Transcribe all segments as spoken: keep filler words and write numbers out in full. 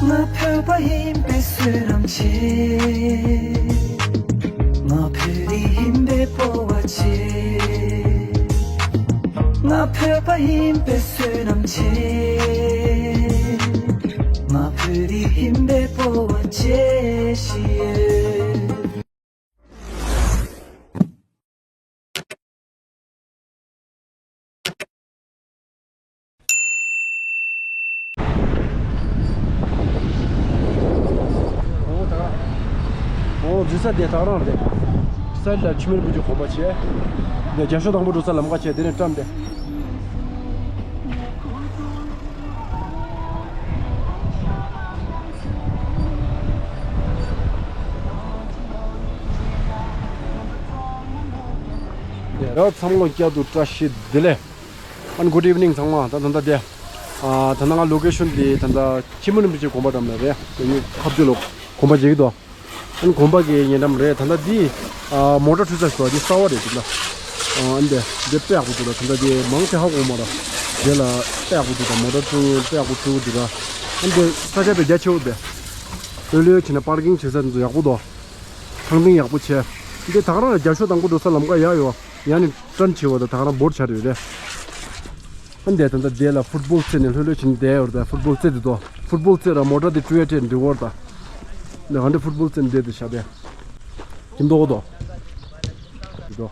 ང་བོད་པ་ཡིན་པའི་བསོད་ནམས་ཆེ། ང་བོད་རིགས་ཡིན་པའི་སྤོབས་པ་ཆེ། ང་བོད་པ་ཡིན་པའི་བསོད་ནམས་ཆེ། ང་བོད་རིགས་ཡིན་པའི་སྤོབས་པ་ཆེ་ཞེས། འོ་འཛུལ་ས་དེ་ཐག་རང་རེད། ས་ལ་ཆུ་མེར་བུ་ཆུ་གོམ་པ་བྱས། འདི་རྒྱ་ཤོག་དང་པོ་འགྲོ་ས་ལམ་ཁ་བྱས་དེ་ནས་བཀྲམ་སྟེ། ཡ་ཚང་མ་ལ་བསྐྱར་དུ་བཀྲ་ཤིས་བདེ་ལེགས། ཨན་good evening ཚང་མ། ད་ད་ལྟ་དེ། ཨ་ད་ལྟ་ང་ལོ་ཀེ་ཤོན་དེ་ད་ལྟ་ཆི་མོ་རིན་པོ་ཆེ་དགོན་པ་འགྲམ་ལ་རེད། དེ་ནི་ཁ་བརྡུང་ལོ་དགོན་པ་མཇལ་གྱི་འདུག་ཨན་དགོན་པ་གི་ཉེ་འགྲམ་རེད། ད་ལྟ་འདི་ཨ་མོ་ཊ་འཁྲུད་ས་ཞོག་འདི་གསར་པ་རེད་འདི་ལ། ཨ་ཨན་དེ་འདི་དཔེ་ཡག་པོ་འདུག་ད་ད་ལྟ་འདི་མང་ཆེ་ཧ་གོ་མ་ར། འདི་ལ་དཔེ་ཡག་པོ་འདུག་ད་མོ་ཊ་འཁྲུད་དཔེ་ཡག་པོ་འཁྲུད་འདུག་ར། ཨན་དེ་ས་ཆ་དཔེ་རྒྱ་ཆེ་བོ་དེ། ལྷོད་ལྷོད་བྱས་ན་པར་ཀིང་བྱེད་ས་འདི་ཚོ་ཡག་པོ་འདུག་ཐང་སྟེང་ཡག་པོ་བྱས། འདི་ད་ག་རང་ལ་རྒྱ་ཤོག་དང་པོ་འགྲོ་ས་ལམ་ཁ་ཡག་ཡོད། ཡང་ནི་ཀྲན་ཆེ་བ་དང་ད་ག་རང་འབོར་ཆགས་རེད་རེད། ཨ་འདས་ད་ལྟ་འདས་ལ་ཕུཊ་བོལ་རྩེ་ནས་ལྷོད་ལྷོད་བྱས་ནས་བསྡད་ཡོད་རེད། ད་ཕུཊ་བོལ་རྩེ་འདི་དོ། ཕུཊ་བོལ་རྩེ་ར་མོ་ཊ་དེ་ཀྲུ་ཡ་ཏྲེ་འདི་བོར་ད། འདི་ག་འདི་ཕུཊ་བོལ་རྩེ་ནས་བསྡད་དེ་ཤ་བས། ཀྱིན་དོ་དོ། འདི་དོ།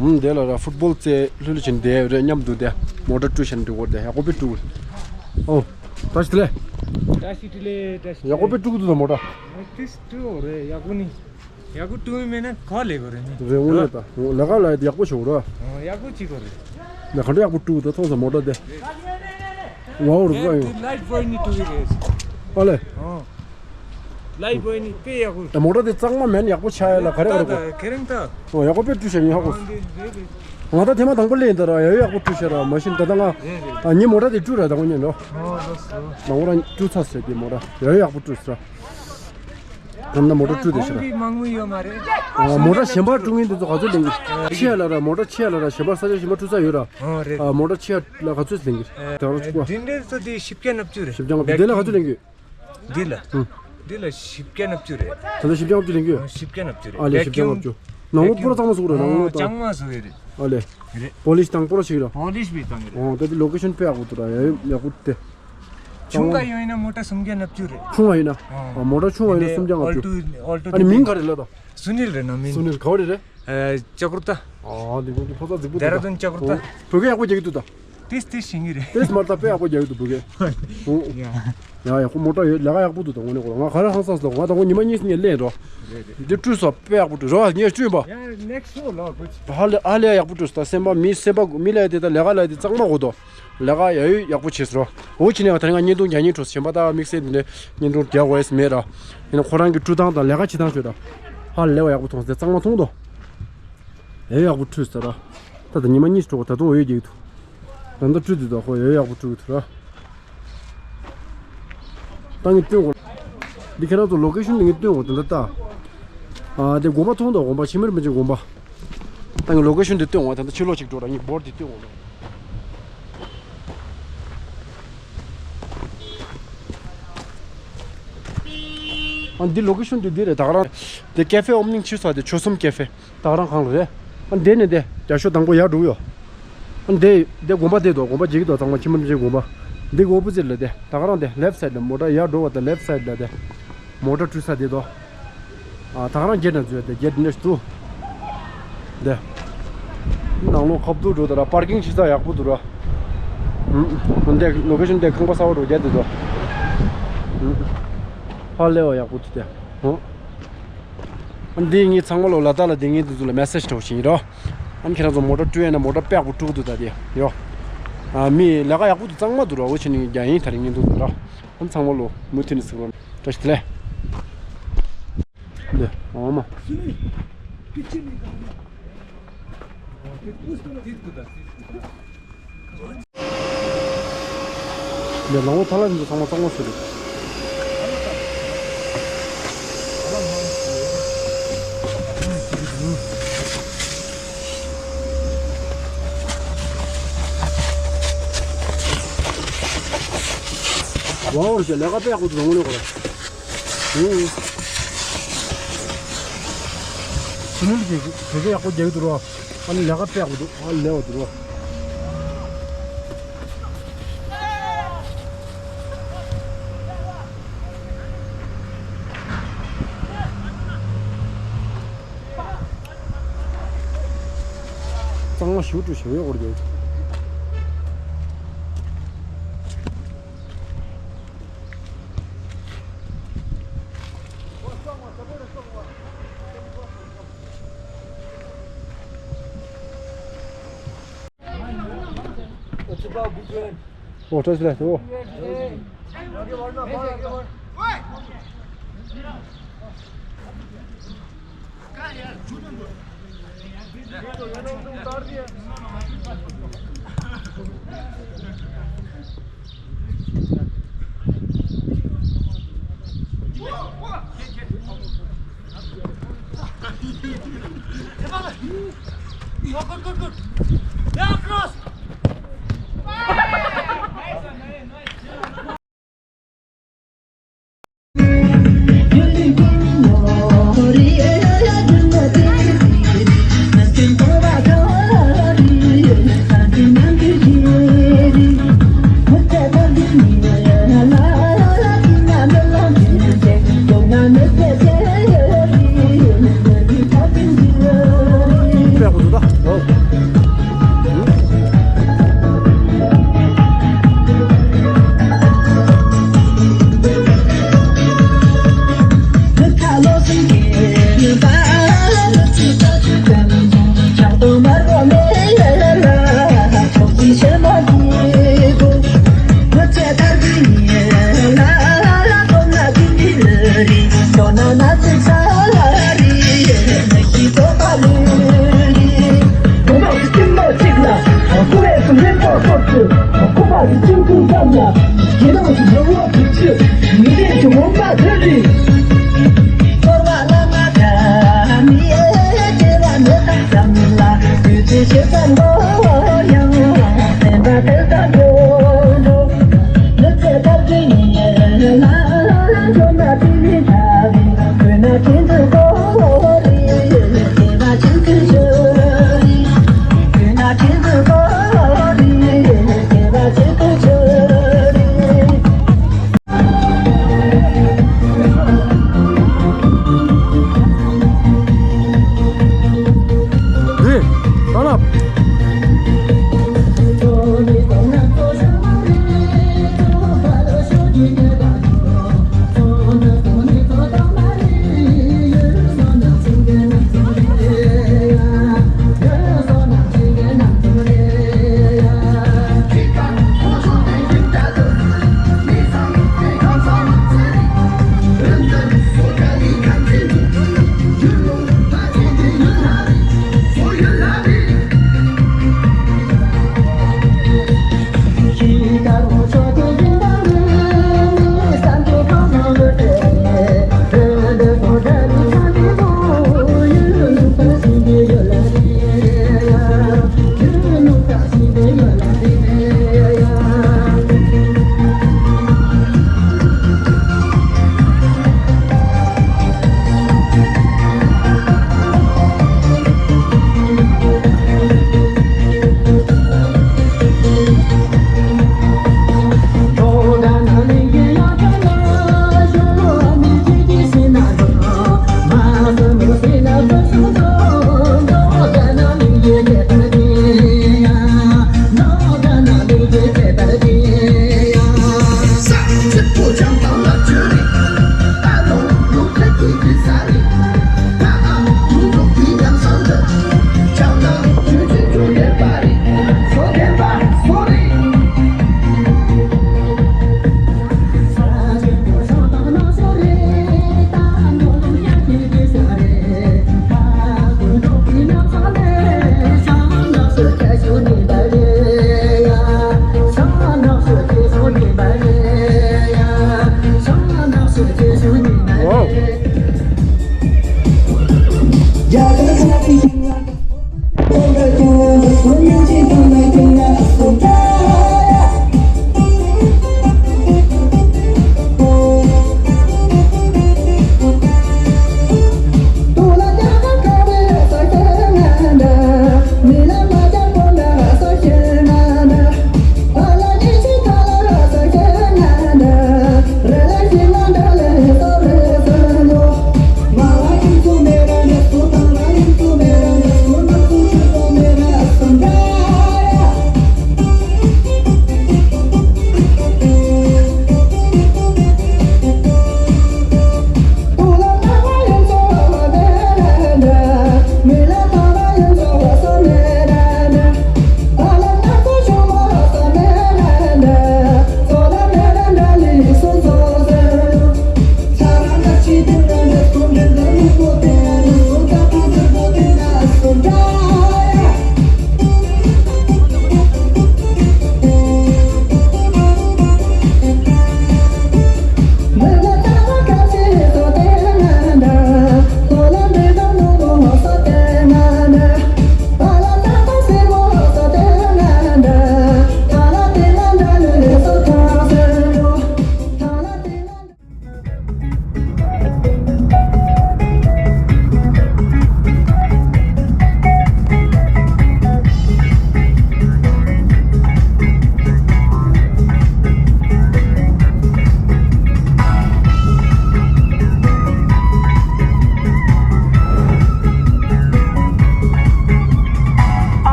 ཨུམ། དེ་ལ་ར་ཕུཊ་བོལ་རྩེ་ལྷོད་ལྷོད་བྱས་ནས་བསྡད་རེད། མཉམ་དུ་དེ་མོ་ཊ་བཀྲུ་བྱས་ནས་འགྲོ་དགོས་རེད། ཡག་པོ་དཔེ་བཀྲུ། ཨོ། བཀྲ་ཤིས་བདེ་ལེགས། བཀྲ་ཤིས་བདེ་ལེགས། བཀྲ་ཤིས་བདེ་ལེགས། ཡག་པོ་དཔེ་བཀྲུ་གི་འདུག་ད་མོ་ཊ། ཨ་ཏིས་བཀྲུ་རེད་ཡག་པོ་ནི། ཡག་པོ་བཀྲུ་མེད་ན་ག་ལས་དགོས་རེད་ནི། རེད་དངོས་གནས་ད། ལས་ཀ་ལ་ཡག་པོ་བྱེད་དགོས་རེད། ཨོ་ཡག་པོ་བྱེད་དགོས་རེད། ལས་ཀ་འདྲ་ཡག་པོ་བཀྲུ་ད་མཐོང་ས་མོ་ཊ་དེ། ཝའོ་རུ་ཡ་ཡོང་། ལའིཕ་བོའི་ནི་བཀྲུ་གི་རེད། ཨ་ལས། ཨོ། ལའིཕ་བོའི་ནི་དཔེ་ཡག་པོ། ད་མོ་ཊ་དེ་གཙང་མ་མེད་ན་ཡག་པོ་ཆགས་ཡ་ལ་ག་རེ་ག་རེ་དགོས། ཁེ་རིང་ད། ཨོ་ཡག་པོ་དཔེ་བཀྲུ་བྱས་ཡིན་ཧ་གོ། ང་ད་ཐེངས་མ་དང་པོ་ལས་ཡིན་ད་ར་ཡ་ཡོ་ཡག་པོ་བཀྲུ་བྱས་ར་མ་ཤེས་ད་ད་ང་། ཨ་ངའི་མོ་ཊ་དེ་བཀྲུ་ར་ད་ང་ཉན་འགྲོ། ཨོ་ལོས་ལོས། ད་ང་རང་བཀྲུ་ཚར་ཟེར་གི་མོ་ཊ་ཡ་ཡོ་ཡག་པོ་བཀྲུ་ཟེར། ད་ནི་མོ་ཊ་བཀྲུས་དེ་ཤི་ར། ཨ་མོ་ཊ་གཞན་པ་བཀྲུ་མཁན་དེ་ཚོ་ག་ཚོད་ལེན་གི། ཆེ་ཡ་ལ་ར་མོ་ཊ་ཆེ་ཡ་ལ་ར་གཞན་པ་ས་ཆ་གཞན་པ་བཀྲུ་ས་ཡོད་ར། ཨོ་རེད། ཨ་མོ་ཊ་ཆེ་ཡ་ལ་ག་ཚོད་ལེན་གི། ཨ་དེ་ག་རང་ཆུག་པ། འདི་འདྲའི་ཚོ་དེ་བཞི་བརྒྱ་ལྔ་བཅུ་རེད། བཞི་བརྒྱ་ལྔ་བཅུ། དེ་ལ་ག་ཚོད་ལེན་གི། འདི་ལ། ཨུ། འདི་ལ་བཞི་བརྒྱ་ལྔ་བཅུ་རེད། ད་ལྟ་བཞི་བརྒྱ་ལྔ་བཅུ་ལེན་གི། ཨ་བཞི་བརྒྱ་ལྔ་བཅུ་རེད། ཨ་ལས་བཞི་བརྒྱ་ལྔ་བཅུ། ནང་ལོགས་པོ་ར་གཙང་མ་བཟོ་གི་རེད་ནང་ལོགས་ད། གཙང་མ་བཟོ་གི་རེད། ཨ་ལས། རེད། པོ་ལིཤ་དང་པོ་ར་ཞིག་ར། པོ་ལིཤ་བི་བཏང་གི་རེད། ཨོ་ད་དེ་ལོ་ཀེ་ཤོན་དཔེ་ཡག་པོ་འདུག་ར་ཡ་ཡོ་ཡག་པོ་དེ། ཆུང་ག་ཡོད་ན་མོ་ཊ་སུམ་བརྒྱ་ལྔ་བཅུ་རེད། ཆུང་བ་ཡིན་ན། ཨོ། ཨ་མོ་ཊ་ཆུང་བ་ཡིན་ན་སུམ་བརྒྱ་ལྔ་བཅུ། ཨོལ་ཊོ། ཨ་ནི་མིང་ག་རེ་ལབ་དང་། སུ་ནིལ་རེད་ན་མིང་། སུ་ནིལ་ག་བ་རེད་རེད། ཨ་ཅ་ཀུར་ཏ། ཨ་འདི་ཀུན་གྱི་ཕོ་ཚ་རྫིག་པོ་འདུག་ད། ཌེ་ར་ཌུན་ཅ་ཀུར་ཏ། ཨོ། བོད་སྐད་ཡག་པོ་རྒྱག་གི་འདུག་ད། ཏིས་ཏིས་ཤེས་ཀྱི་རེད། ཏིས་མར་ད་དཔེ་ཡག་པོ་རྒྱག་གི་འདུག་བོད་སྐད། ཨོ། ཡ། ཡ་ཡག་པོ་མོ་ཊ་ཡོད་ལས་ཀ་ཡག་པོ་འདུག་ད་དངོས་གནས་ཁོ་རང་ང་ག་རེ་ཧང་སངས་སོང་ང་ད་ཁོ་ཉི་མ་གཉིས་གཉིས་ལེན་རོ། རེད་རེད། འདི་བཀྲུས་སོ་དཔེ་ཡག་པོ་བཀྲུས་རོ་ངས་བཀྲུས་པ། ཡ་ནེག་སི་ལོ་བཀྲུས། ཧ་ལས་ཧ་ལས་ཡག་པོ་བཀྲུས་ད་སེམས་པ་མི་སེམས་པ་མི་ལས་དེ་ད་ལས་ཀ་ལས་དེ་གཙང་མ་གོ་དོ། ལས་ཀ་ཡ་ཡོད་ཡག་པོ་བྱས་སོ། འོ་ཅི་ནས་ད་རིང་ང་བརྙན་ཐུང་རྒྱག་སྙིང་བྲོ་སོང་བྱས་པ་ད་དམིགས་བསལ་འདི་ནས་བརྙན་ཐུང་རྒྱག་འོས་མེད་ར། ཡིན་ན་ཁོ་རང་གི་བཀྲུ་སྟངས་དང་ལས་ཀ་བྱེད་སྟངས་བྱོས་ད། ཧ་ལས་པ་ཡག་པོ་མཐོང་སྟེ་གཙང་མ་མཐོང་དོ། ཡ་ཡོད་ཡག་པོ་བཀྲུས་ཟེར་ར། ད་ད་ཉི་མ་གཉིས་འགྲོ་ད་དུང་འོ་ཡོད་རྒྱག་གི་འདུག་ད་ལྟ་བཀྲུས་དུས་ད་ཁོ་ཡ་ཡོད་ཡག་པོ་བཀྲུ་གི་འདུག་ར། ད་ངས་སྟོན་དགོས། འདི་ཁྱེད་རང་ཚོ་ལོ་ཀེ་ཤོན་འདི་ངས་སྟོན་དགོས་ད་ལྟ་ད། ཨ་དེ་དགོན་པ་མཐོང་དང་དགོན་པ་ཆི་མེར་མི་ཆེན་དགོན་པ། ད་ངས་ལོ་ཀེ་ཤོན་འདི་སྟོན་དགོས་ད་ལྟ་ཕྱི་ལོགས་ཅིག་འགྲོ་ར་ངས་འབོར་འདི་སྟོན་དགོས་ར། ཨ་འདི་ལོ་ཀེ་ཤོན་འདི་འདི་རེད་ད་ག་རང་། དེ་ཀེ་ཧྥེ་ཨོ་པ་ནིང་ཕྱིན་སོང་དེ་ཆོལ་གསུམ་ཀེ་ཧྥེ། ད་ག་རང་གང་ལ་རེད། ཨ་འདི་ནས་དེ་རྒྱ་ཤོག་དང་པོ་ཡར་འགྲོ་གི་ཡོད། ཨ་འདི་འདི་དགོན་པ་དེ་དོ་དགོན་པ་འཇིག་དོ་ཚང་མ་ཁྱིམ་མི་འཇིག་དགོན་པ། འདི་གི་ཨོ་པོ་ཟིཊ་ལ་དེ་ད་ག་རང་དེ་ལེབ་སའིཌ་ལ་མོ་ཊ་ཡར་འགྲོ་བ་དང་ལེབ་སའིཌ་ལ་དེ། མོ་ཊ་བཀྲུ་ས་དེ་དོ། ཨ་ད་ག་རང་གེཊ་ནས་འཛུལ་ཡ་དེ་གེཊ་འདི་ནས་འཛུལ། དེ། ནང་ལོགས་ཁ་བསྡུ་འགྲོ་དེ་ར་པར་ཀིང་བྱེད་ས་ཡག་པོ་འདུག་ར། ཨུམ། འདི་ལོ་ཀེ་ཤོན་དེ་ཁང་པ་གསར་པ་འགྲོ་རྒྱ་དེ་དོ། ཨུམ། ཧ་ལས་པ་ཡག་པོ་འདུག་དེ། ཧོ། འདི་ངས་ཚང་མ་ལོ་ལ་དྭགས་ལ་བསྡད་མཁན་དེ་ཚོ་ལ་མེ་སེཇ་སྤྲོད་བཞིན་ཡིན་རོ། ཨ་ནི་ཁྱེད་རང་ཚོ་མོ་ཊ་བཀྲུ་ཡས་ན་མོ་ཊ་དཔེ་ཡག་པོ་བཀྲུ་གི་འདུག་ད་དེ་ཡོ། ཨ་མི་ལས་ཀ་ཡག་པོ་འདུག་གཙང་མ་འདུག་རོ། འོ་ཕྱི་ནས་རྒྱ་ཡིན་ད་རེས་ཉིན་འདུག་འདུག་རོ། ཨ་ནི་ཚང་མ་ལོ་མུ་མཐུད་ནས་གཟིགས་རོགས་བཀྲ་ཤིས་བདེ་ལེགས། འདི་འོ་མ། འདི་ལམ་འོག་ཐ་ལ་འདི་ཚང་མ་གཙང་མ་བཟོས་རེད། ཝའོ་ཞེས་ལས་ཀ་དཔེ་ཡག་པོ་འདུག་ལོ་ངོ་ནས་གོ་ར། ཨུ། ཕྱི་ནང་གི་བོད་སྐད་ཡག་པོ་རྒྱག་གི་འདུག་རོ། ཨ་ནི་ལས་ཀ་དཔེ་ཡག་པོ་འདུག་ཨ་ལས་པ་འདུག་རོ། གཙང་མ་ཞུ་ཀྲུ་ཞུ་ཡོད་གོ་རྒྱུ། ཨོ་བཀྲ་ཤིས་ལགས་ཨོ།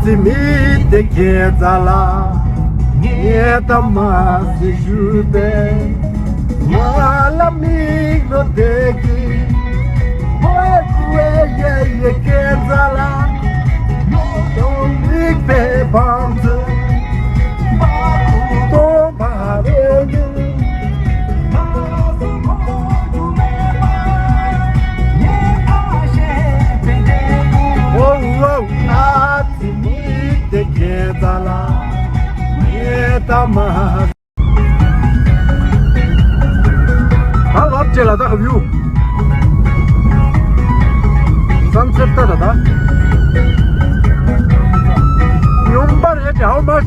ཙི་མི་དེ་ཁྱེད་ཙ་ལ། ངས་ད་མ་སི་ཞུ་པས། ང་ལ་མིག་ལོ་དེ་གི། ཧོ་ཀུ་ཨེ་ཡེ་ཡེ་ཁྱེད་ཙ་ལ། ལོ་དོ་མིག་པའི་བང་ཚུ། སྟོང་པ་རེ་ནི། ཨོ་ཨོ་ཨ་ཙི་མི་དེ་ཁྱེད་ཙ་ལ། ངས་ད་མ། ད་ལབ་ཅེ་ལ་ད་ག་བིའུ། སན་སེཊ་ད་ད་ད། ཡོང་པ་རེད་ཅེ། How much?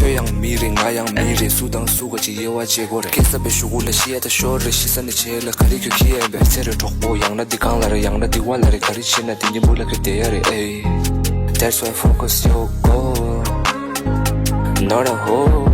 ཁྱོད་ཡང་མི་རེད། ང་ཡང་མི་རེད། སུ་དང་སུ་ག་ཅིག་དབྱེ་བ་འབྱེད་དགོས་རེད། སྐད་གསར་པའི་གཞུག་གུ་ལ་ཤི་ཡ་ད་ཤོར་རེད། ཤི་ས་ནས་བྱེད་ལ་ག་རེ་ཁྱོད་ཁྱི་ཡན་པའི་ཚེ་རེད་གྲོགས་པོ། ཡང་ན་འདི་གང་ལ་རེད། ཡང་ན་འདི་བ་ལ་རེད། ག་རེ་བྱེད་ན་འདི་ཉིན་མོ་ལ་ཁྱོད་བསྡད་ཡ་རེད། ཨེ། That's why focus your goal, not a hole.